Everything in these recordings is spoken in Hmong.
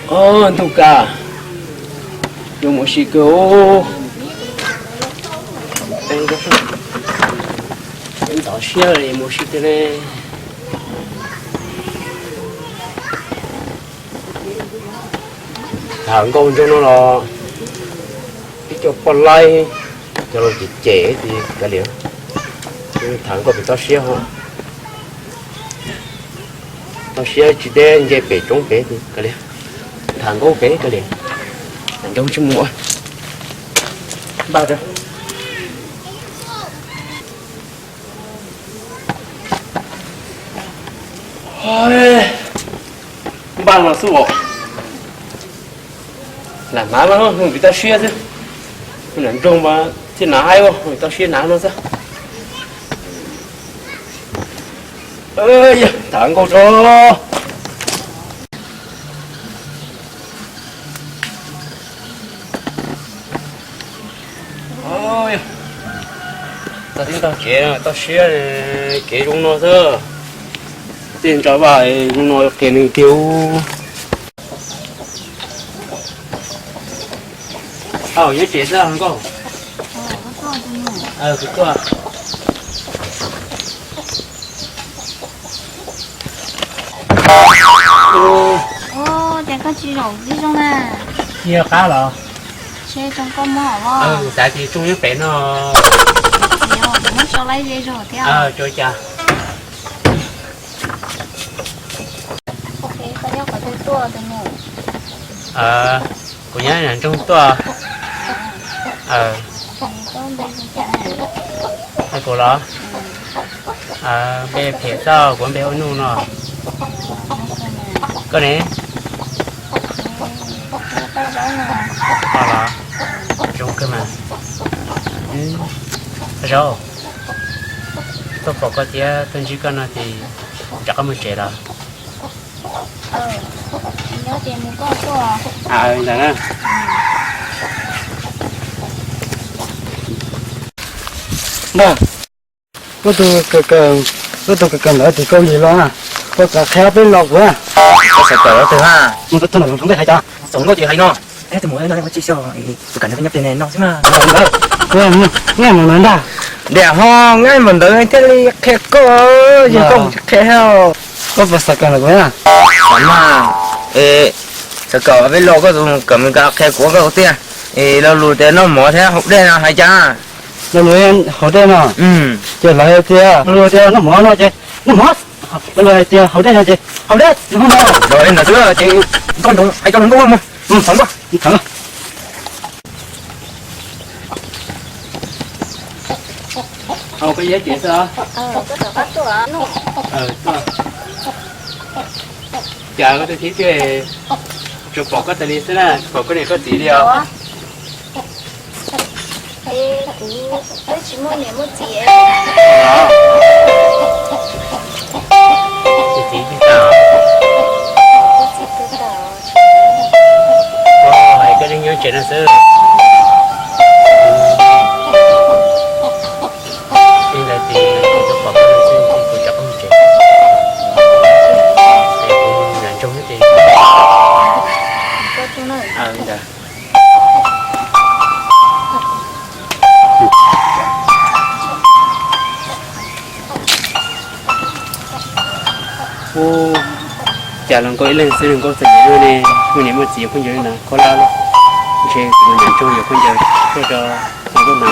Ntuj ka, yuav mus si kawg. Ntxhov siab mus si kawg li. Tham nkauj ntsoog no los ib co poj laib cov laus cem cem tias kav liam, tham nkauj pem toj siab ho, toj siab tsis deb nce pem roob pem tias kav liam, tham nkauj pem kav liam, ntsoog tsis mus. Npaj, npaj no xwb os. Lam hmav mas pem toj siab xwb, lam ntsoog mas thiaj hnav haib, toj siab hnav no xwb. Tham nkauj tso. Txog tib ntog kev toj siab, kev zoo no xwb. Tej ntsa vaj zoo no qias nws tiag. Au, nyob tsev xwb nkauj. Kuv tuaj. Ces koj tsis zaum ib zoo na. Tsis yog qab los? Tsis zoo koj muab os. Xav tias tsoo nyob pem no. Tsis yog, kuv muab tso laib ze zog thiab. Tso cas? Koj nyob qhov twg tuaj tus nus? Kuv nyob Nram Ntsoog tuaj. Kuv los? Npe Phem Txauj, kuv npe ua Nuj no. Koj ne? Koj los? Zoo kawg mas. Zaub, tuaj pom koj thiab tuaj ntsib koj no ces rov qab mus tsev los? Ntag na. Npawg, koj tus kawm, koj tus kawm kawm ntawd tim Kaus Lim los na, koj kam qhia peb lo kuv na. Koj xav kawm lo twg ha? Mus tau ntawm Hmoob Nplog hais cas, txaus nkauj ces hais no. Tus muam no tsis xyov, tus kam nyob pem no xwb mas. Nqaij mus ntawd ntag. Diam ho nqaij mus ntawd thiaj li qhia koj, yog koj mus tsis qhia thiab. Koj puas xav kawm ntawm kuv na? Xav mas, xav kawm peb lo koj tus kawm Meskas qhia kuv koj tiag. Es lo lus tias noj mov thiab haus dej no hais cas? Lo lus haus dej no, ces lawv hais tias, lo lus tias noj mov no ces noj mov, lo lus hais tias haus dej no ces haus dej. Los ntawd xwb ces koj ntsoov hais rau nkauj mus, mus thov nkauj, mus thov nkauj. Koj yog tsev xwb. Cas koj tuaj thib peb, tsuas pom koj tas li xwb na, tsis pom koj niam koj txiv li os. Kuv twb tsis muaj niam muaj txiv. Txiv twb tau. Koj nyob tsev no xwb. Li ntawd ces kuv pom koj no xwb ces kuv rov qab mus tsev. Es kuv nram nroog xwb ces. Li ntawd. Ub, cas los nkauj ib leeg xwb los nkauj txom nyem luaj li, muaj niam muaj txiv yuav khaub ncaws li ntawd, khaub hlab li. Ntshe kuv nram nroog yuav khaub ncaws tuaj rau nkauj hnav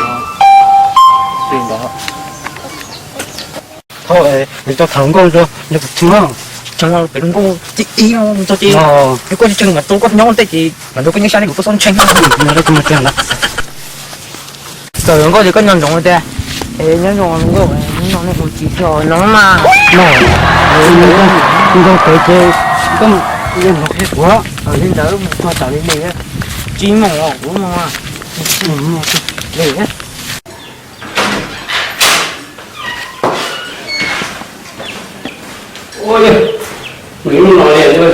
li ntawd. Thaum es cov tham nkauj rau yog kuv tsis muaj, tseem pem nkauj tib ib no txog ces yog koj tsis tseem mas tau koj nyob tej ces mas rau koj nyob sab li kuv tuaj xob ntshee no. Txawm nkauj ces koj nyob ntsoov tias, es nyob zoo nkauj, no nej ua tsis txog no mas. Nkauj kawg ces koj yeej los qhia kuv. Li ntawd mus txog tsam li ne, tsis moos kuv no. Ua, nws hnub no li,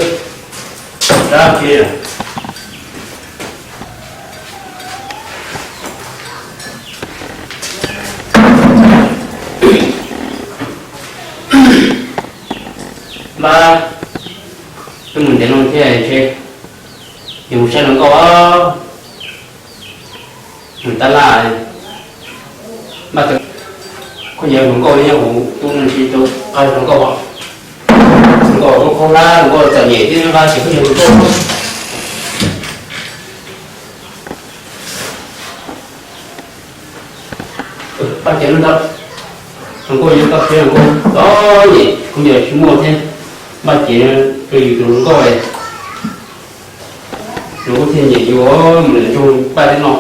dab tsi. Npab, twb mus ntev loo thiab ntshe Yus mus saib hluas nkauj, mus tab laj, npaj tau, koj yog hluas nkauj li nyob hauv tub no tsis tau qab hluas nkauj, hluas nkauj khaub hlab, hluas nkauj txom nyem thiab nyob qab ces koj yog hluas nkauj. Npaj cev no rau hluas nkauj, yog koj siab hluas nkauj txom nyem khaub ncaws tsis muaj thiab, npaj cev rau yus tus hluas nkauj li. Hluas nkauj thiaj nyiam yus, mus lawm nrog npaj thiab no.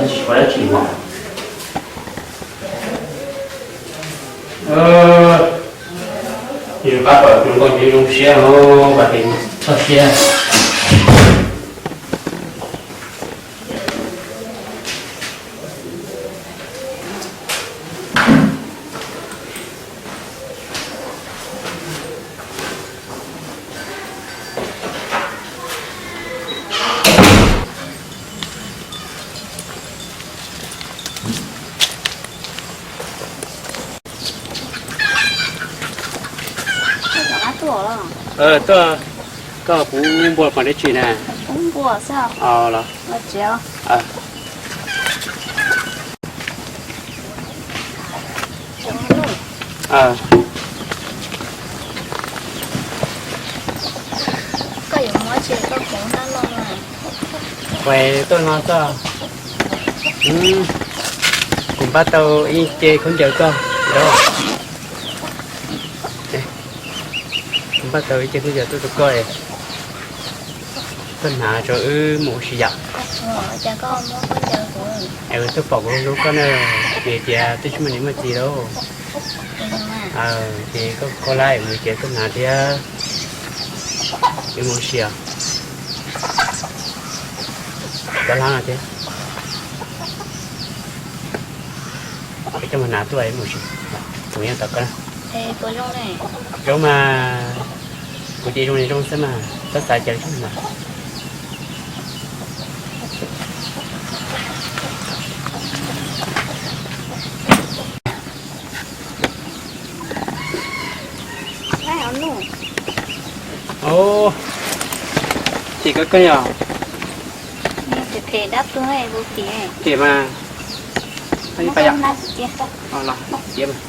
Tsis pom dab tsi mas. Yus pab kom hluas nkauj ces zoo siab, pab ces txoj siab. Tuaj, koj puv npua pom dab tsi na? Los. Kuv tuaj no txog, kuv npaj tau ib ce khaub ncaws koj, kuv npaj tau ib ce khaub ncaws tuaj rau koj, koj hnav tso wb mus ua si yom. Es wb tuaj pom kuv hlub koj na, vim tias twb tsis muaj niam muaj txiv lauj. Ces koj khaub hlab es ces koj hnav thiab, wb mus ua si os. Cov hlab no thiab, coj mus hnav tuaj wb mus ua si. Kuv nyob tos koj. Zoo mas, kuv ces zoo li zoo xwb mas, txhob xav cas li mas. Tim koj koj yog. Tim mas. Los, tiav mas.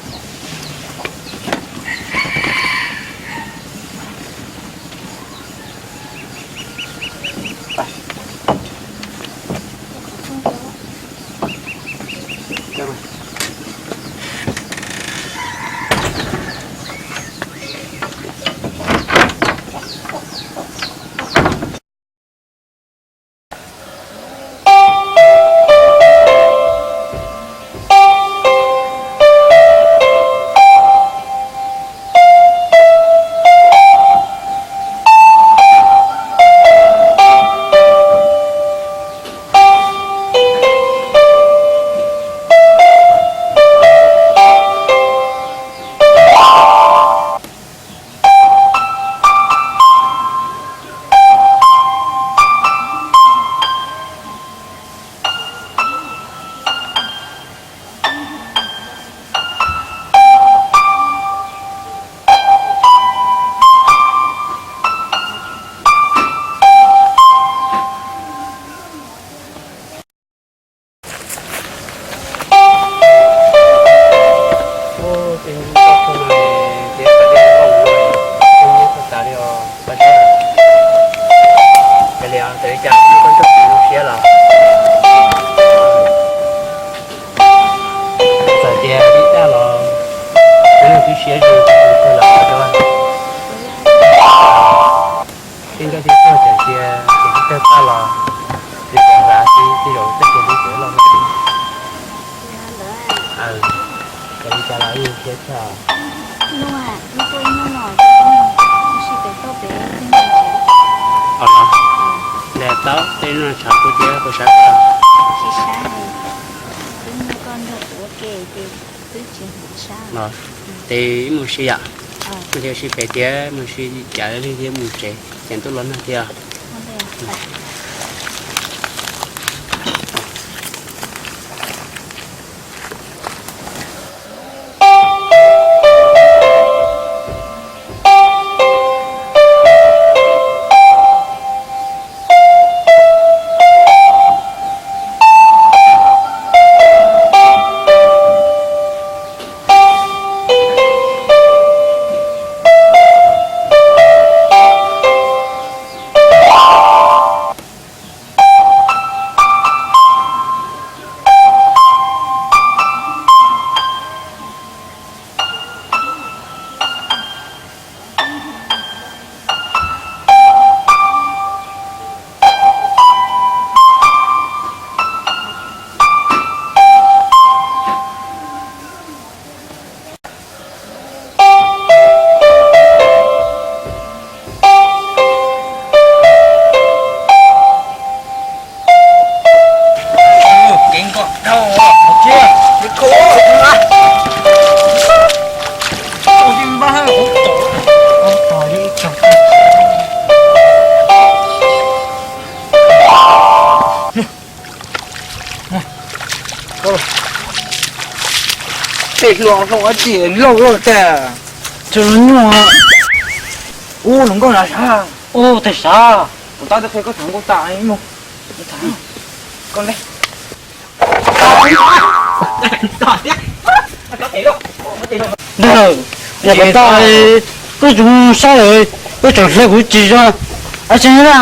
Ub, ces nyob tau txog no ces txawm li os, pab sab. Ces li os, txawm li cas koj nrog kuv zoo siab los, txawm tias li cas los, kuv yeej tu siab zoo kawg lawm os. Tej nkauj tej tuag txawm tias ces tsis tawg paj los, tsis tawg hlav xwb, tej zaum txoj kev hlub tseem los. Txawm li cas los yeej siab tshaj. Ntawm tau tej no tshav kuv thiab kuv sab koj. Ces wb mus si yam, mus si pem tiab mus si cawv li thiab mus tsev, ces tuaj los nag thiab. Tej hluas hluas dab tsi loj loj tas, tsuas nyuaj. Ub, hluas nkauj na sav. Ub, tej sav. Kuv tab tom qhia koj tham nkauj tas mus. Koj le. Ntag, yog koj tau, koj tsis mus saib, koj tseem hle kuv tsis zoo, ab tsi na.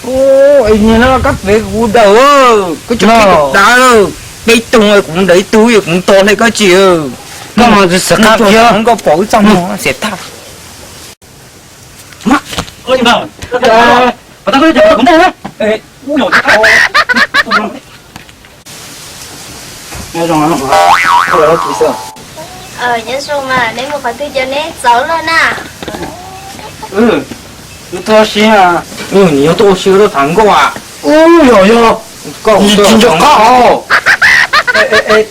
Ub, nyias no koj pem kuv daws, koj tseem daws, peb tug kuv daws ib tug, kuv tos hle koj tsis. Koj mas tsis xav qab kiag, koj pom wb txoj muag xiam tag. Nyob zoo mas, neb mus qhov twg ces neb txaus luaj na. Wb tuaj ua si, nws yog tuaj ua si tuaj tham nkauj a. Ub, yog yog, koj tsis nco qab os.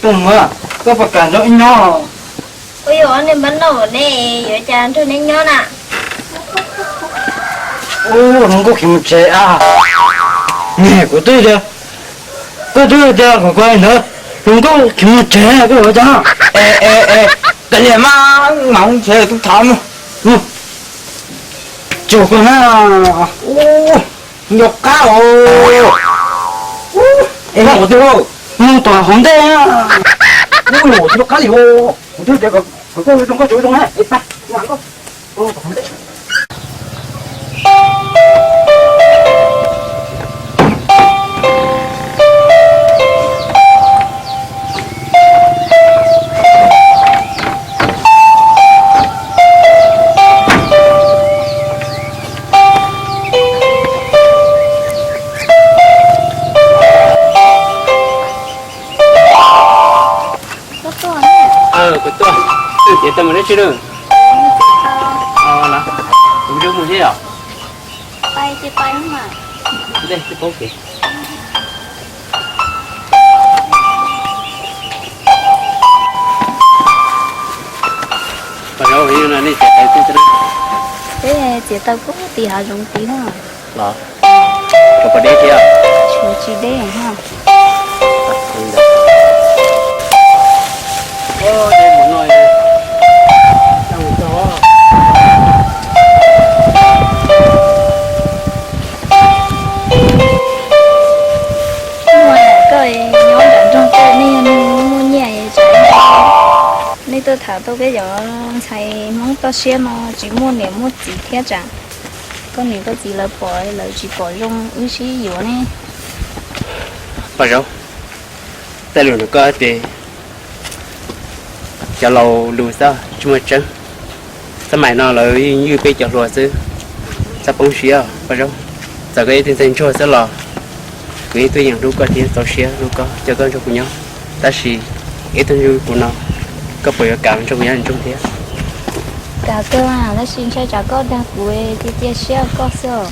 Tus muam, koj puas kam nrog wb nyob? Ua yog nej npab noj ne, yuav cas nrog neb nyob na. Ub, hluas nkauj khiav mus tsev a. Niam, kuv twb tias, koj twb tias kom kuv hais ntawd, hluas nkauj khiav mus tsev koj yuav cas? Es, es, es, kav liam mas, mam mus tsev tus thaum mus. Tsuas koj na. Ub, nco qab os. Ub, es mus qhov twg? Mus tom hauv ntej. Ub, los tsis nco qab li os. Kuv twb tias kom koj zoo koj tsuas zoo na. Es pab, mus tom hauv ntej. Kuv tuaj, tiav tau mus dab tsi lawm? Kuv mus thiab yom. Paj Zaub, nej txiav taws twg? Peb txiav taws puag tim hav zoov tid na. Los, tshuav deb thiab? Tshuav tsis deb na. Muaj koj nyob nram nroog koj, nej yog neeg muaj nyiaj es tsam nej tuaj tham tau peb cov ntxhais Hmoob toj siab no tsis muaj niam muaj txiv thiab tsam koj niam koj txiv lawv pom lawv tsis pom zoo wb sib yuav ne. Paj Zaub, tej lus ntawm koj ces cov laus lus xwb tsis muaj tseeb. Xab mais no lawv yeej ywj peb cov hluas xwb, txhob poob siab Paj Zaub. Txawm koj ib tug ntxhais ntsuag xwb los kuv yeej tuaj yeem hlub koj thiab txaus siab hlub koj, coj koj nrog kuv nyob. Tab sis ib tug ntsuj kuv no, koj puas yuav kam nrog kuv nyob ntsoog thiab? Kam kawg, tab sis ntshai tsam koj dag kuv, cia cia siab koj xwb.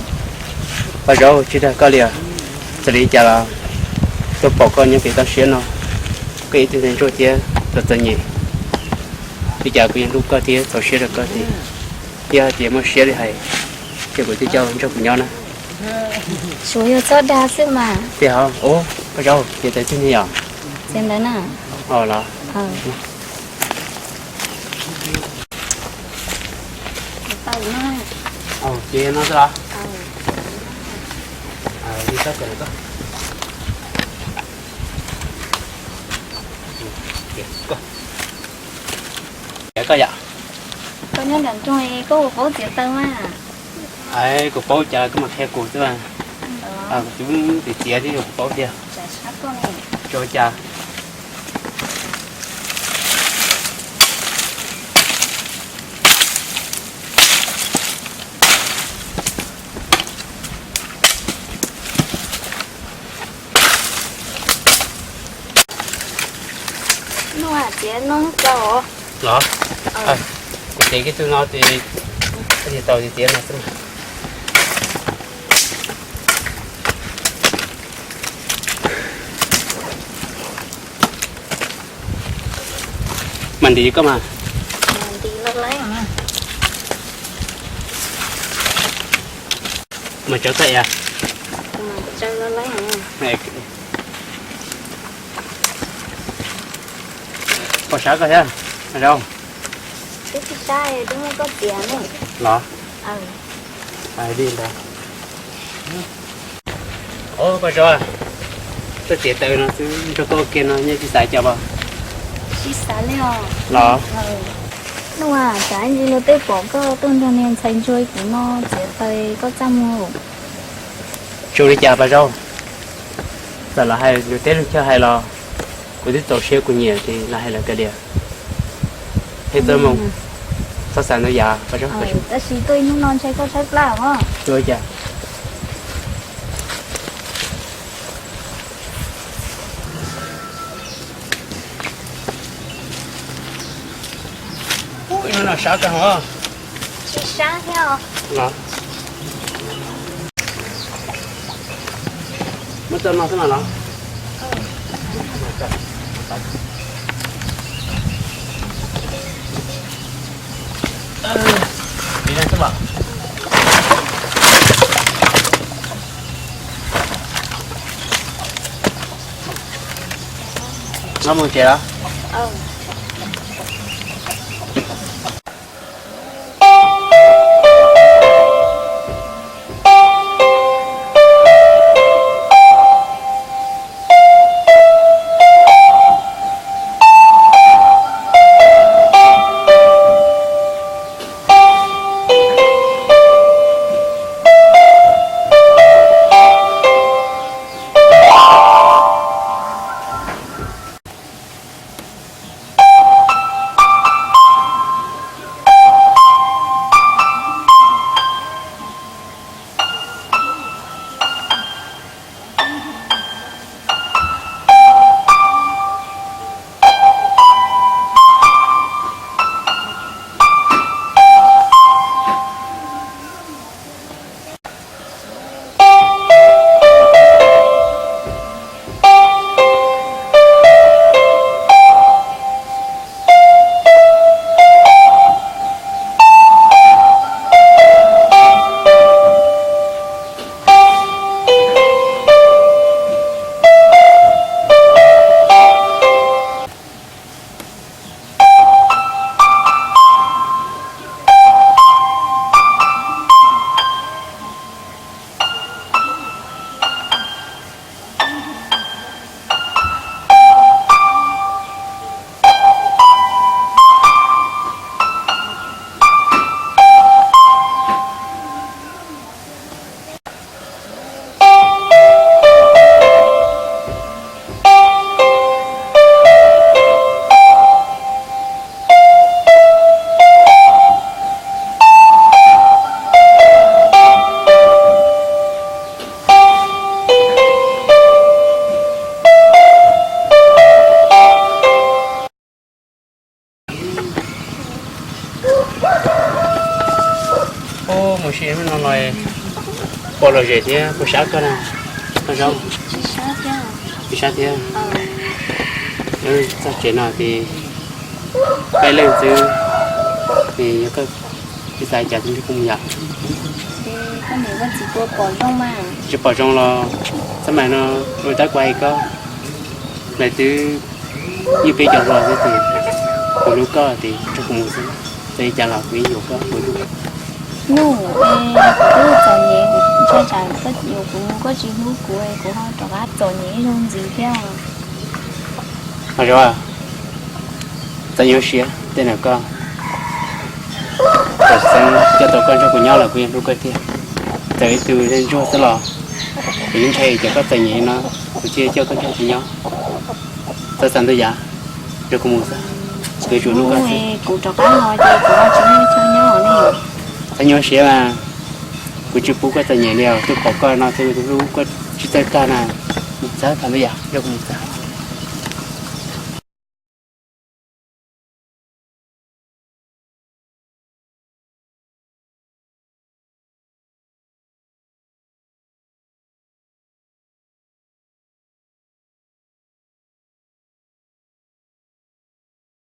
Paj Zaub, tsis dag koj li os. Txawm li cas los tuaj pom koj nyob kev toj siab no, koj ib tug ntxhais ntsuag thiab txom txom nyem, li cas kuv yeej hlub koj thiab txaus siab rau koj tiag. Yog hais tias muaj siab li hais, ces kuv thiaj coj nrog kuv nyob na. Tsuas yog txhob dag xwb mas. Tiag hov, Paj Zaub, ces txawm txij no yom? Txij ntawd na. Los. Ces no xwb los? Koj yom? Koj nyob nram nroog koj puas paub txiav taws mas? Kuv paub cas koj mam qhia kuv xwb. Kuv twb txiav txiav thiab kuv paub tiag. Tsuas cas. Noj txiav noj tau. Los, kuv txiav kiag tug no ces, tau txiav no xwb. Mas ntim koj mas. Mas tsawv tag. Pom sab koj thiab, Paj Zaub? Twb tsis sab, twb muab koj txiav ne. Los? Hais li ntawd. Ov, Paj Zaub, koj txiav taws no xwb nrog koj ua ke no nyob tsis xav cas los? Tsis xav li os. Los? Nuj, xav ntsis luag tej pom koj tuaj nrog niag ntxhais ntsuag kuv no txiav taws koj txaj muag. Tsis ua li cas Paj Zaub, txawm lawv hais lus teb lus chaw hais los kuv twb txaus siab kuv nyiam ces lawv hais lawv kiag li. Pheej txawj moo, txhob xav ntau yam Paj Zaub. Tab sis tuaj ib hnub no ntshe koj tshaib plab os. Tsis ua cas. Ub, ib hnub no sab kawg os. Tsis sab thiab os. Los, muab txoj no xwb mas los. Los mus tsev los. Ub, mus sim no los pom lom zem thiab puas sab koj na? Koj zaub. Tsis sab thiab. Tsis sab thiab. Txog tsev no ces peb leej xwb, es yog koj tsis xav cas tus nrig kuj mus yom. Tsis pom zoo los txaj mas no ua tab kuv hais koj, lawv twb ywj peb cov hluas xwb ces kuv hlub koj ces nrog kuv mus xwb, txawm li cas los kuv yeej yuav koj ua ib tug. Nuj, kuv twb txom nyem, kuv ntshai tsam koj yuav kuv mus koj tsis hlub kuv, kuv ho rov qab txom nyem ib zaug ntxiv thiab. Ho zoo, txhob nyuaj siab tej na koj. Thaum xeeb coj tau koj nrog kuv nyob los kuv yeej hlub koj tiag. Txawm ib tug ntsuag xwb los kuv yeej ntshai ces koj txom nyem no, kuv thiaj coj koj nrog kuv nyob. Txhob xav ntau yam, nrog kuv mus xwb, kuv yuav tsum hlub koj xwb. Kuv rov qab los ces kuv tsis muaj chaw nyob li. Txhob nyuaj siab mas, kuv tsis pub koj txom nyem li os, twb pom koj no xwb, tus hlub koj tsis txawj tag na. Mus txog thaum ntawd yom, nrog kuv mus txog.